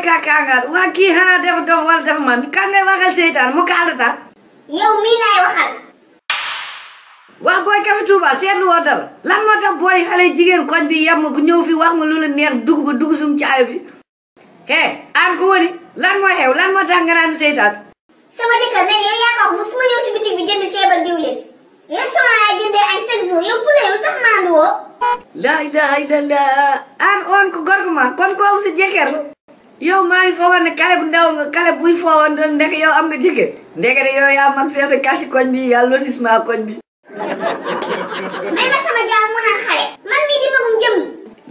ka kangar wa ki hana def do wala def man kan ngay waxal seytan mu kalata yow mi lay waxal wa boy ka fi Touba seetlu woo dara lan moo tax boy xale jigéen koñ bi yam gu ñëw fi wax ma lu la neex dugg sum ci ay bi an ko woni lan moo xew lan moo tax nga naan seytaan sama jëkkër ne yow yaa ko wax musuma ñëw ci boutique bi jënd ceeb ak diwlin restaurant yaa jëndee ay chaque jour yow bu la yow tax maandu woo la ilaha illallah an on ko gorguma kon ko sa jëkkër yow maa ngi foogoon ne kale bu ndaw nga kale buy foogoon doon ndek yow am nga jëkkër ndekete yow yaa mag chef de quartier koñ bi yaa lotissement koñ bi may ma sama jaam mu naan xale man mii di magum jëm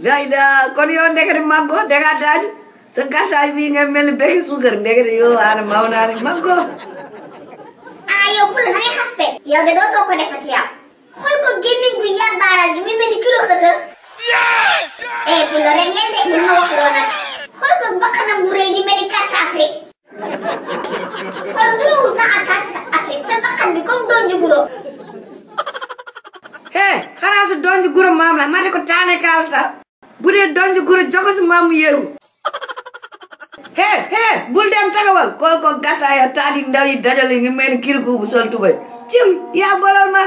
la ilaha kon yow ndekete maggo dega daaju sa gàttaay bii nga mel ni bekki suukar ndekete yow ana maw naa ne maggo yow Pula na ngay xaste yow de dootoo ko defati yow xool ko gémmiñ gu yar baaral gi muy mel ni kilo xëtër Pula rek leen de li ma wax loo nag xool ko bakkanam bu rëy di mel ni carte Afrique xool ndurawul sax ak carte Afrique sa bakkan bi comme donju guro xanaa su donju guro maam la ma de ko taane kalta bu dee donju guro jogo si maamu yeewu bul dem tagawal kool ko gàttaaya taat yi ndaw yi dajale ngi mel ni kirikou bu sol tubay cim yaa bolal ma